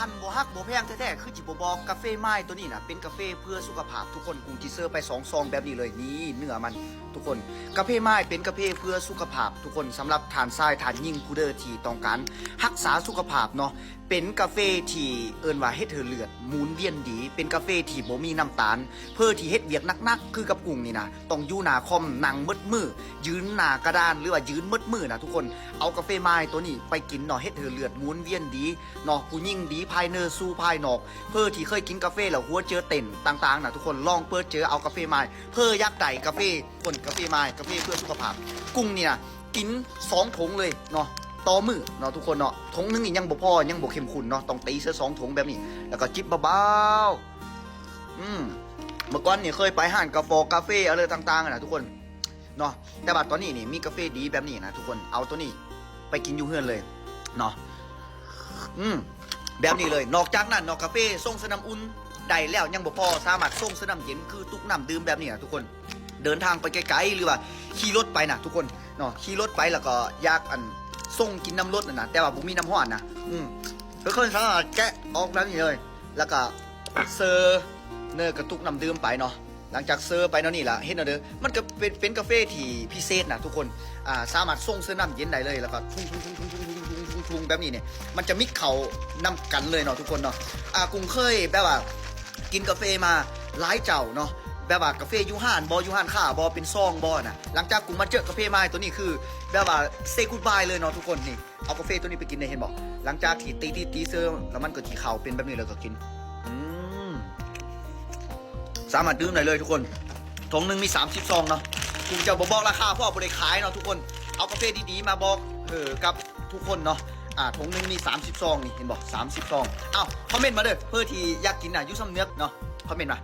ອັນບໍ່ຮັກບໍ່ແພງແທ້ໆ ຄືຊິບໍ່ບອກ. ກາເຟມາຍໂຕນີ້ນະ ເປັນກາເຟເພື່ອສຸຂະພາບທຸກຄົນ. ກຸງຊິເຊີໄປສອງຊອງແບບນີ້ເລີຍ. ນີ້ເນື້ອມັນທຸກຄົນ. ກາເຟມາຍເປັນກາເຟເພື່ອສຸຂະພາບທຸກຄົນ. ສຳລັບທ່ານຊາຍທ່ານຍິງຜູ້ໃດທີ່ຕ້ອງການຮັກສາສຸຂະພາບເນາະ, ເປັນກາເຟທີ່ເອີ້ນວ່າເຮັດໃຫ້ເລືອດໝູນວຽນດີ, ເປັນກາເຟທີ່ບໍ່ມີນ້ຳຕານ. ເພິ່ນທີ່ເຮັດວຽກໜັກໆ ຄືກັບກຸງນີ້ນະ ຕ້ອງຢູ່ໜ້າຄອມ ນັ່ງໝົດມື້ ຢືນໜ້າກະດານ ຫຼືວ່າຢືນໝົດມື້ນະທຸກຄົນ. ເອົາກາເຟມາຍໂຕນີ້ໄປກິນເນາະ ເຮັດໃຫ້ເລືອດໝູນວຽນດີເນາະ, ຜູ້ຍິງດີພາຍໃນສູ່ພາຍນອກ. ເພິ່ນທີ່ເຄີຍກິນກາເຟແລ້ວຫົວເຈີເຕັ້ນຕ່າງໆນະທຸກຄົນ ລອງເປີດເຈີເອົາກາເຟມາຍ. ເພິ່ນຢາກໄດ້ກາເຟ ຄົນ ກາເຟມາຍ ກາເຟເພື່ອສຸຂະພາບ. ກຸງນີ້ນະ ກິນສອງຖົງເລີຍເນາະ ຕໍ່ມື້ເນາະທຸກຄົນເນາະ. ຖົງໜຶ່ງນີ້ຍັງບໍ່ພໍ ຍັງບໍ່ເຂັ້ມຂຸ້ນເນາະ ຕ້ອງຕີໃສ່ສອງຖົງແບບນີ້ ແລ້ວກໍຈິບເບົາໆ. ອືມ ເມື່ອກ່ອນນີ້ເຄີຍໄປຮ້ານກາຟອກາເຟອະເລີຕ່າງໆນະທຸກຄົນເນາະ, ແຕ່ວ່າຕອນນີ້ນີ້ມີກາເຟດີແບບນີ້ນະທຸກຄົນ ເອົາໂຕນີ້ໄປກິນຢູ່ເຮືອນເລີຍເນາະ. ອືມ ແບບນີ້ເລີຍ. ນອກຈາກນັ້ນເນາະ ກາເຟຊົງໃສ່ນ້ຳອຸ່ນໄດ້ແລ້ວຍັງບໍ່ພໍ ສາມາດຊົງໃສ່ນ້ຳເຢັນ ຄືຕຸກນ້ຳດື່ມແບບນີ້ນະທຸກຄົນ. ເດີນທາງໄປໄກໆ ຫຼືວ່າຂີ່ລົດໄປນະທຸກຄົນເນາະ, ຂີ່ລົດໄປແລ້ວກໍຢາກອັນຊົງກິນນ້ຳລົດຫັ້ນນະ ແຕ່ວ່າບໍ່ມີນ້ຳຮ້ອນນະ. ອືມ ທຸກຄົນສາມາດແກະອອກແບບນີ້ເລີຍ ແລ້ວກໍເຊີເນີກະຕຸກນ້ຳດື່ມໄປເນາະ. ຫຼັງຈາກເຊີໄປແນວນີ້ລະ ເຫັນເອົາເດີ ມັນກໍເປັນ ເປັນກາເຟທີ່ພິເສດນະທຸກຄົນ. ອ່າ ສາມາດຊົງເຊີນ້ຳເຢັນໄດ້ເລີຍ ແລ້ວກໍທຸງໆໆໆໆໆແບບນີ້ນີ້ ມັນຈະມິກເຂົ້ານຳກັນເລີຍເນາະທຸກຄົນເນາະ. ອ່າ ກຸງເຄີຍແບບວ່າ ກິນກາເຟມາຫຼາຍເຈົ້າເນາະ ແບບວ່າກາເຟຢູ່ຮ້ານບໍ່ ຢູ່ຮ້ານຄ້າບໍ່ ເປັນຊອງບໍ່ນະ. ຫຼັງຈາກກຸງມາເຈີກາເຟມາໂຕນີ້ ຄືແບບວ່າ say goodbye ເລີຍເນາະທຸກຄົນ. ນີ້ ເອົາກາເຟໂຕນີ້ໄປກິນໄດ້ ເຫັນບໍ່? ຫຼັງຈາກທີ່ຕີ ຕີ ຕີເຊີແລ້ວ ມັນກໍຊິເຂົ້າເປັນແບບນີ້ ແລ້ວກໍກິນ. ອືມ ສາມາດດື່ມໄດ້ເລີຍທຸກຄົນ. ຖົງໜຶ່ງມີສາມສິບຊອງເນາະ. ກຸງຈະບໍ່ບອກລາຄາ ເພາະວ່າບໍ່ໄດ້ຂາຍເນາະທຸກຄົນ. ເອົາກາເຟດີໆມາບອກ ເອີ ກັບທຸກຄົນເນາະ. ອ່າ ຖົງໜຶ່ງມີສາມສິບຊອງ ນີ້ ເຫັນບໍ່? ສາມສິບຊອງ. ເອົ້າ ຄອມເມັນມາເດີ ເພິ່ນທີ່ຢາກກິນນະ ຢູ່ຊຳເໜືອກເນາະ ຄອມເມັນມາ.